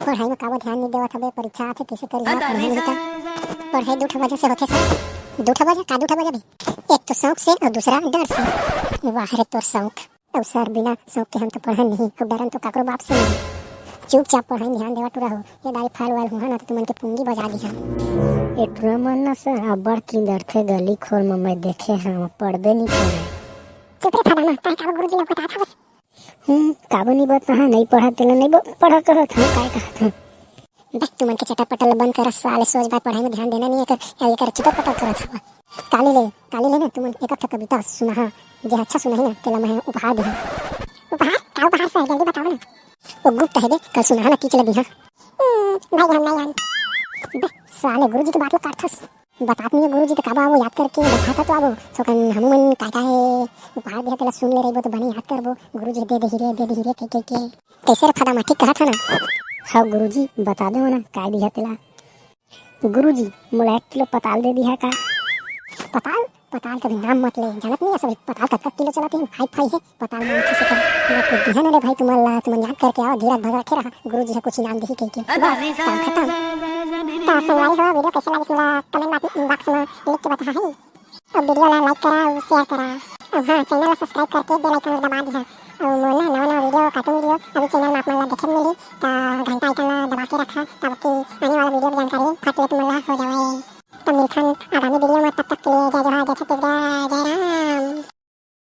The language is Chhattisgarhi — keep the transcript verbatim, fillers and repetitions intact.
पढ़ाई में काबर ध्यान नहीं देवत हबे? परीक्षा आथे, कैसे करी? हाँ, पढ़ाई नहीं तो। पढ़ाई दू ठो वजह से होथे सर। दू ठो वजह का? दू ठो वजह भी। एक तो शौक से और दूसरा डर से। वाह रे तोर शौक। अब सर, बिना शौक के हम तो पढ़न नहीं, अब डरन तो काकरो बाप से नहीं। चुपचाप पढ़ाई में ध्यान देवा टुरा हो। ये दाई फाल वाल हुआ ना तो तुमन के पुंगी बजा दिहा। ए टुरा मन ना सर, अब्बड़ किंदरथे गली खोर में, मैं देखे हंव, पढ़बे नहीं करे। चुप रे फलाना, तैं काबर गुरुजी ला बतात हवस? हम्म, काबर नहीं बता, हाँ, नहीं पढ़ा तेला नहीं ब-, पढ़ा कहत हंव, काय कहत हंव? देख, तुमन के चटर पटर बंद कर, साले सोच बात पढ़ाई में ध्यान देना नहीं है कर, या ये कर चटर पटर करत हवा। काली ले, काली ले ना, तुमन एक ठो कविता सुनाहा, जे अच्छा सुनाही ना, तेला मैं उपहार देहा। उपहार? का उपहार सर, जल्दी बताओ ना। वो गुप्त है बे, कल सुनाहा ना, टीचर लगी हाँ। हम्म, भाई हम नहीं आन। बे, साले गुरुजी की बात ला काटथस। बतात नहीं है गुरुजी, तो काबर आबो, याद करके बताता तो आबो। सोकन हमू मन काय काय उपहार दिया तेला सुन ले रहिबो तो बने याद करबो। गुरुजी दे दे हीरे, दे दे हीरे कह कह के। कैसे रे फदामा, ठीक कहत है ना? हाँ गुरुजी, बता दो ना काय दिया तेला। गुरुजी, मोला एक किलो पताल दे दिहा का? पताल? पताल के भी नाम मत ले, जानत नहीं है सब पताल कतका किलो चलत है, हाई फाई है। पताल में उठे से कर, मैं कुछ दिहा ना रे भाई तुमन ला, तुमन याद करके आओ, धीरज भर रखे रहा, गुरुजी है कुछ इनाम दिही कह के। बस, काम खत्म। तो संगवारी हो, वीडियो कैसे लगिस मोला comment box में लिख के बताहा है। अब वीडियो ला like करा और share करा। अब हाँ, channel ला subscribe करके bell icon ला दबा दिहा। और मोर ना नवा नवा वीडियो, cartoon वीडियो अभी channel में आप मन ला देखे मिली, तो घंटा icon ला दबा के रखा, ताकि आने वाला वीडियो की जानकारी फट ले तुम मन ला हो जाए। तो मिलथन आगामी वीडियो में, तब तक के लिए जय जोहार, जय छत्तीसगढ़, जय राम।